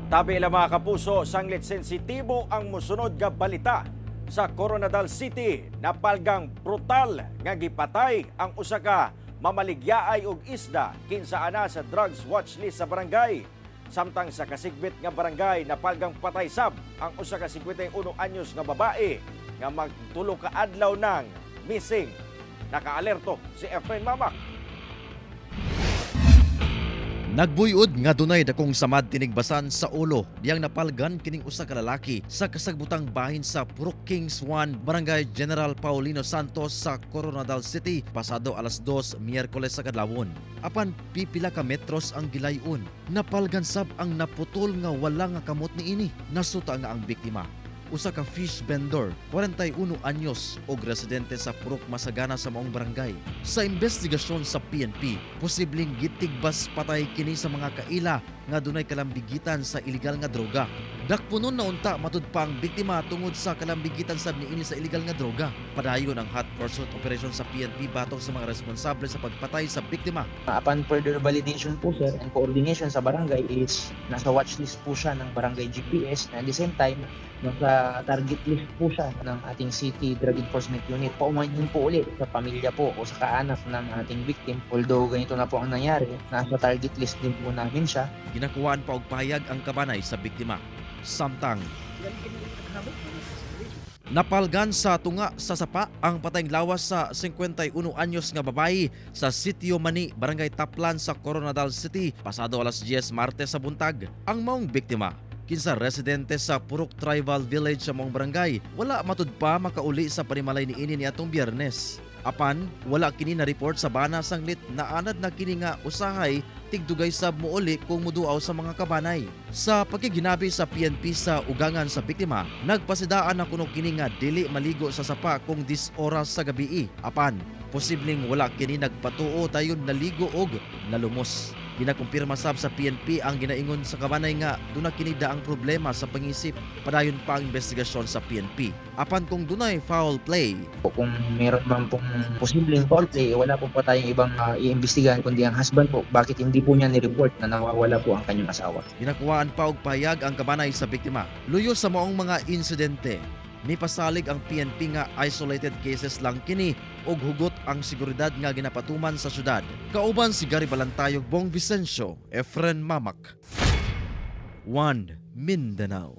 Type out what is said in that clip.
Tabi lang, mga kapuso, sanglit sensitibo ang musunod nga balita. Sa Koronadal City, napalgang brutal nga gipatay ang usa ka mamaligyaay og isda kinsa ana sa drugs watch list sa barangay. Samtang sa Kasigbit nga barangay, napalgang patay sab ang usa ka 51 anyos nga babae nga magtulo ka adlaw nang missing. Nakaalerto si Efren Mamak. Nagbuyod nga dunay dakong samad tinigbasan sa ulo diyang napalgan kining usa ka lalaki sa kasagbutang bahin sa Purok Kings 1, Barangay General Paulino Santos sa Koronadal City pasado alas 2 Miyerkules sa kadlawon. Apan pipila ka metros ang gilayon, napalgan sab ang naputol nga wala nga kamot niini. Nasuta nga ang biktima usa ka fish vendor, 41 anyos og residente sa Purok Masagana sa maong barangay. Sa investigasyon sa PNP, posibleng gitigbas patay kini sa mga kaila nga dunay kalambigitan sa iligal nga droga. Dakpunon na unta matud pa ang biktima tungod sa kalambigitan sab niini sa iligal nga droga. Padayon ang hot pursuit operation sa PNP batok sa mga responsable sa pagpatay sa biktima. Upon further validation po, sir, and coordination sa barangay is nasa watchlist po siya ng barangay GPS and at the same time nasa target list po siya ng ating City Drug Enforcement Unit. Paumanhin po ulit sa pamilya po o sa kaanak ng ating victim. Although ganito na po ang nangyari, nasa target list din po namin siya. Ginakuhaan pa og pahayag ang kabanay sa biktima. Samtang napalgan sa tunga sa sapa ang patayng lawas sa 51 anyos nga babae sa Sitio Mani, Barangay Taplan sa Koronadal City pasado alas 10 Martes sa buntag. Ang maong biktima kinsa residente sa Purok Tribal Village sa maong barangay, wala matud pa makauli sa panimalay niini niadtong Biyernes. Apan wala kini na report sa bana sanglit naanad na kini nga usahay tigdugay sab mouli kung muduaw sa mga kabanay. Sa pagkiginabi sa PNP sa ugangan sa biktima, nagpasidaan na kuno kini nga dili maligo sa sapa kung 10 oras sa gabii. Apan posibleng wala kini nagpatuo, dayon naligo og nalumos. Ginakumpirma sab sa PNP ang ginaingon sa kabanay nga duna kini daang problema sa pangisip. Padayon pa ang investigasyon sa PNP. Apan kung dunay foul play, Kung meron man pong posibleng foul play, wala po pa tayong ibang iimbestigahan kundi ang husband po. Bakit hindi po niya ni-report na nawawala po ang kanyang asawa? Ginakuhaan pa og pahayag ang kabanay sa biktima. Luyo sa maong mga insidente, nipasalig ang PNP nga isolated cases lang kini ug hugot ang seguridad nga ginapatuman sa syudad. Kauban si Gary Balantayog, Bong Vicencio, Efren Mamak. 1 Mindanao.